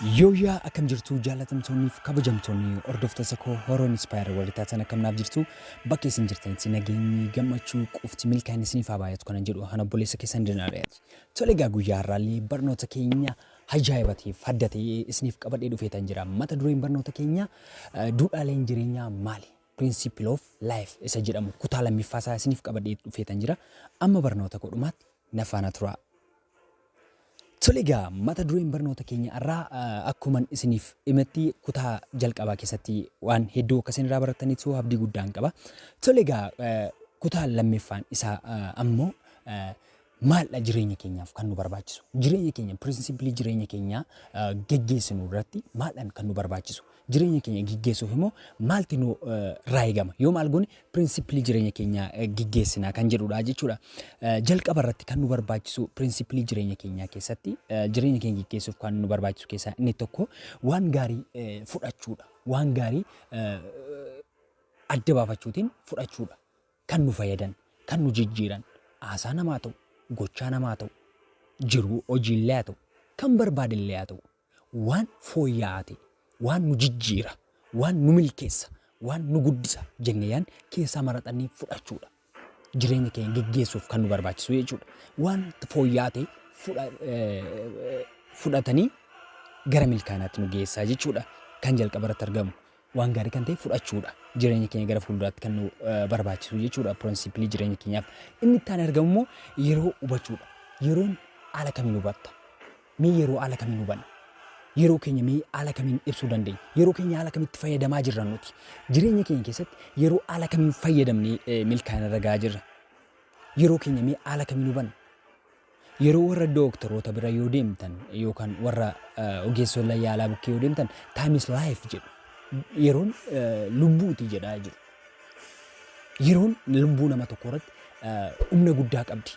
Yooyyaa, akkam jirtu jaalatamtoonni fi kabajamtoonni hordoftoota koo Horoon Inspire warri taatan? Akkam naaf jirtu? Bakka isin jirtanitti nageenyi, gammachuu, qufti, milkaa'inni isiniif haa baay'atu kanan jedhu ana obboleessa keessan Dinaariyaati. Tole egaa, guyyaa har'aallee barnoota keenya ajaa'iba ta'eef adda ta'ee isiniif qabadhee dhufeetan jira. Mata dureen barnoota keenyaa duudhaaleen jireenyaa maali? Principle of Life isa jedhamu kutaa lammiffaa isaa isiniif qabadhee dhufeetan jira. Amma barnoota godhumaatti na faana turaa. Tole egaa, mata dureen barnoota keenya irraa akkuman isiniif himetti kutaa jalqabaa keessatti waan hedduu akka isin irraa barattanitu abdii guddaan qaba. Tole egaa, kutaa lammaffaan isaa ammoo maaldha jireenya keenyaaf kan nu barbaachisu? Jireenya keenya, principle jireenya keenyaa geggeessinu irratti maaldhaan kan nu barbaachisu? Jireenya keenya geggeessuuf immoo maalti nu irraa eegama? Yoo maal goone principle jireenya keenyaa geggeessinaa kan jedhudha jechuudha. Jalqaba irratti kan nu barbaachisu, principle jireenya keenyaa keessatti jireenya keenya geggeessuuf kan nu barbaachisu keessaa inni tokko waan gaarii fudhachuudha. Waan gaarii adda baafachuutiin fudhachuudha. Kan nu fayyadan, kan nu jijjiiran, haasaa namaa ta'u, gochaa namaa ta'u, jiruu hojiillee haa ta'u, kan barbaadillee haa ta'u, waan fooyya'aa ta'e, waan nu jijjiira, waan nu milkeessa, waan nu guddisa jennee yaan keessaa maraxannee fudhachuudha. Jireenya keenya geggeessuuf kan nu barbaachisu jechuudha. Waan fooyya'aa ta'e fudhatanii gara milkaa'inaatti nu geessaa jechuudha. Kan jalqaba irratti argamu waan gaarii kan ta'e fudhachuudha. Jireenya keenya gara fuulduraatti kan nu barbaachisu jechuudha. Principle jireenya keenyaaf. Inni itti aanee argamu immoo yeroo hubachuudha. Yeroon haala kamiin hubatta? Mee yeroo haala kamiin hubanna? Yeroo keenya mee haala kamiin ibsuu dandeenya? Yeroo keenya haala kamitti fayyadamaa jirra nuti? Jireenya keenya keessatti yeroo haala kamiin fayyadamnee milkaa'ina irra gahaa jirra? Yeroo keenya mee haala kamiin hubanna? Yeroo warra dooktaroota bira yoo deemtan yookaan warra ogeessota yaalaa bukkee yoo deemtan, "Time is life" jedhu. Yeroon lubbuuti jedhaa jiru. Yeroon lubbuu nama tokko irratti humna guddaa qabdi.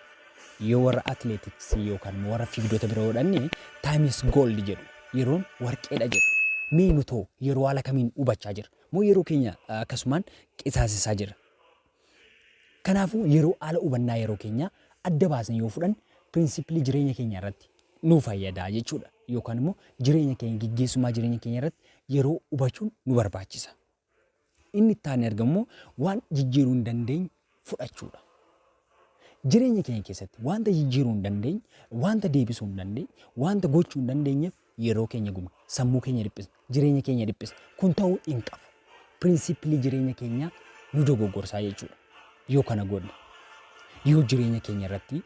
Yoo warra atileetiksii yookaan warra fiigdota bira yoo dhanne, "Time is gold" jedhu. Yeroon warqeedha jedhu. Mee nutoo yeroo haala kamiin hubachaa jira? Moo yeroo keenya akkasumaan qisaasisaa jira? Kanaafuu yeroo haala hubannaa yeroo keenyaa adda baasnee yoo fudhanne principle jireenya keenya irratti nu fayyada jechuudha. Yookaan immoo jireenya keenya, geggeessummaa jireenya keenya irratti yeroo hubachuun nu barbaachisa. Inni itti aanee argamu immoo waan jijjiiruu hin dandeenye fudhachuudha. Jireenya keenya keessatti wanta jijjiiruu hin dandeenye, wanta deebisuu hin dandeenye, wanta gochuu hin dandeenyeef yeroo keenya gubna, sammuu keenya dhiphisna, jireenya keenya dhiphisna. Kun ta'uu hin qabu. Principle jireenya keenyaa nu dogoggorsaa jechuudha. Yoo kana godhne. Yoo jireenya keenya irratti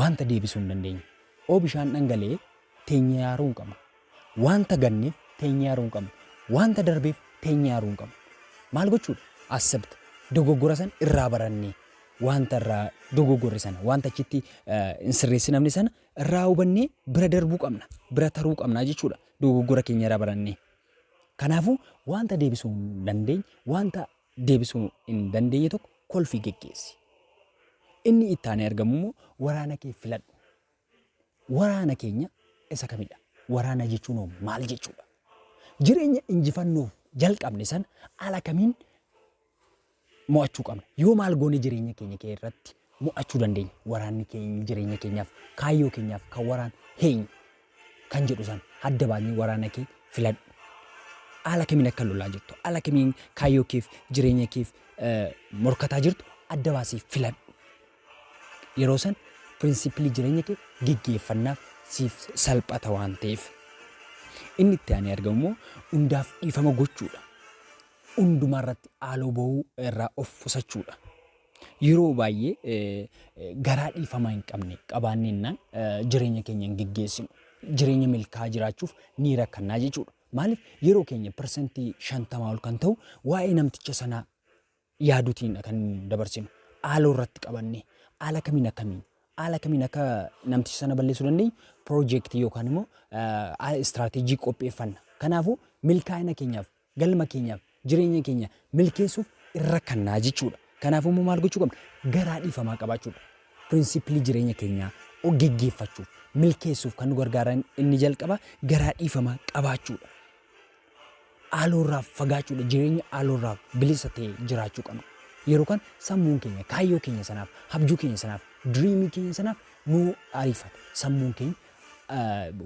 wanta deebisuu hin dandeenye. Oo bishaan dhangala'ee teenyee yaaruu hin qabnu. Wanta ganneef teenyee yaaruu hin qabnu. Wanta darbeef teenyee yaaruu hin qabnu. Maal gochuudha? Accept. Dogoggora sana irraa barannee, wanta irraa dogoggorre sana, wanta achitti hin sirreessinamne sana irraa hubannee bira darbuu qabna. Bira taruu qabna jechuudha. Dogoggora keenya irraa barannee. Kanaafuu wanta deebisuu hin dandeenye, wanta deebisuu hin dandeenye tokko kolfii geggeessi. Inni itti aanee argamu immoo waraana kee filadhu. Waraana keenya isa kamidha? Waraana jechuun hoo maal jechuudha? Jireenya injifannoof jalqabne sana haala kamiin mo'achuu qabna? Yoo maal goone jireenya keenya kee irratti mo'achuu dandeenya? Waraanni keenya jireenya keenyaaf, kaayyoo keenyaaf kan waraan eenyu kan jedhu sana adda baasnee waraana kee filadhu. Haala kamiin akka lolaa jirtu, haala kamiin kaayyoo keef, jireenya keef morkataa jirtu adda baasii filadhu. Yeroo san principle jireenya kee geggeeffannaaf siif salphata waan ta'eef. Inni itti aanee argamu immoo hundaaf dhiifama gochuudha. Hundumaa irratti haaloo bahuu irraa of qusachuudha. Yeroo baay'ee garaa dhiifamaa hin qabne qabaanneennaan jireenya keenya hin geggeessinu. Jireenya milkaa'aa jiraachuuf ni rakkannaa jechuudha. Maaliif? Yeroo keenya 50% ol kan ta'u waa'ee namticha sanaa yaaduutiinidha kan dabarsinu. Haaloo irratti qabannee haala kamiin akka namticha sana balleessuu dandeenyu piroojeektii yookaan immoo istiraatiijii qopheeffanna. Kanaafuu milkaa'ina keenyaaf, galma keenyaaf, jireenya keenya milkeessuuf irra rakkannaa jechuudha. Kanaafuu immoo maal gochuu qabna? Garaa dhiifamaa qabaachuudha. Principle jireenya keenyaa geggeeffachuuf, milkeessuuf kan nu gargaaran inni jalqaba garaa dhiifamaa qabaachuudha. Haaloo irraa fagaachuudha. Jireenya haaloo irraa bilisa ta'e jiraachuu qabna. Yeroo kan sammuun keenya kaayyoo keenya sanaaf, abjuu keenya sanaaf, dream keenya sanaaf nu ariifata. Sammuun keenya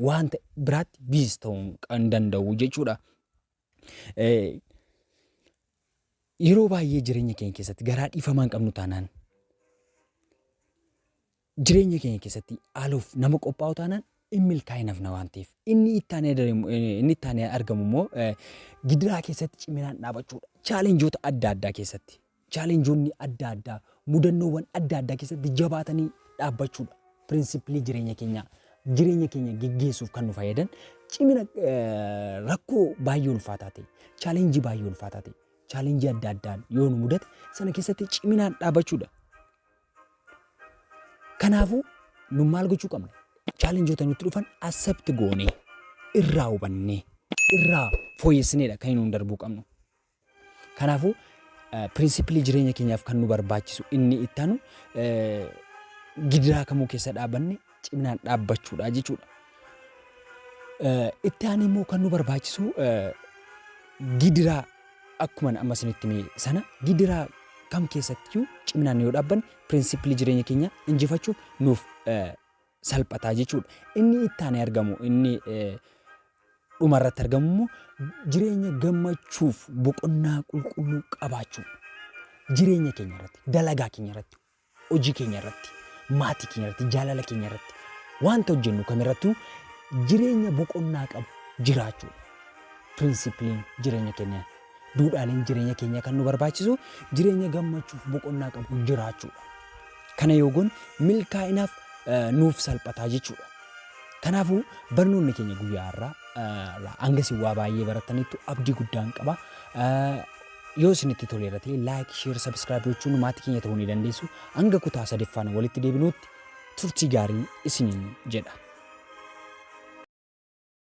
wanta biraatti busy ta'uu kan danda'u jechuudha. Yeroo baay'ee jireenya keenya keessatti garaa dhiifamaa hin qabnu taanaan, jireenya keenya keessatti haaluuf nama qophaa'u taanaan, hin milkaa'inaaf na waan ta'eef. Inni itti aanee argamu immoo gidiraa keessatti ciminaan dhaabachuudha. Challengeoota adda addaa keessatti, challengeoonni adda addaa, mudannoowwan adda addaa keessatti jabaatanii dhaabbachuudha. Principle jireenya keenyaa, jireenya keenya geggeessuuf kan nu fayyadan, cimina rakkoo baay'ee ulfaataa ta'e, challenge baay'ee ulfaataa ta'e, challenge adda addaan yoo nu mudate sana keessatti ciminaan dhaabbachuudha. Kanaafuu nu maal gochuu qabna? Challengeoota nutti dhufan accept goonee, irraa hubannee, irraa fooyyessineedha kan nuun darbuu qabnu. Kanaafuu principle jireenya keenyaaf kan nu barbaachisu inni itti aanu gidiraa kamuu keessa dhaabanne ciminaan dhaabbachuudha jechuudha. Itti aanee immoo kan nu barbaachisu gidiraa akkuma amma isinitti hime sana, gidiraa kam keessattiyyuu ciminaan yoo dhaabbanne principle jireenya keenya injifachuuf nuuf salphataa jechuudha. Inni itti aanee argamu, inni dhumarratti argamu immoo jireenya gammachuuf boqonnaa qulqulluu qabaachuu. Jireenya keenya irratti, dalagaa keenya irratti, hojii keenya irratti, maatii keenya irratti, jaalala keenya irratti, wanta hojjennu kamirrattuu jireenya boqonnaa qabu jiraachuudha. Principleiin jireenya keenyaa, duudhaaleen jireenya keenyaa kan nu barbaachisu jireenya gammachuuf boqonnaa qabu jiraachuudha. Kana yoo goone milkaa'inaaf nuuf salphataa jechuudha. Kanaafuu barnoonni keenya guyyaa har'aa hanga isin waa baay'ee baratanitti abdii guddaan qaba. Yoo isinitti toleera ta'e like, share, subscribe gochuun maatii keenya ta'uu ni dandeessu. Hanga kutaa sadaffaan walitti deebinutti turtii gaarii isiniin jedha.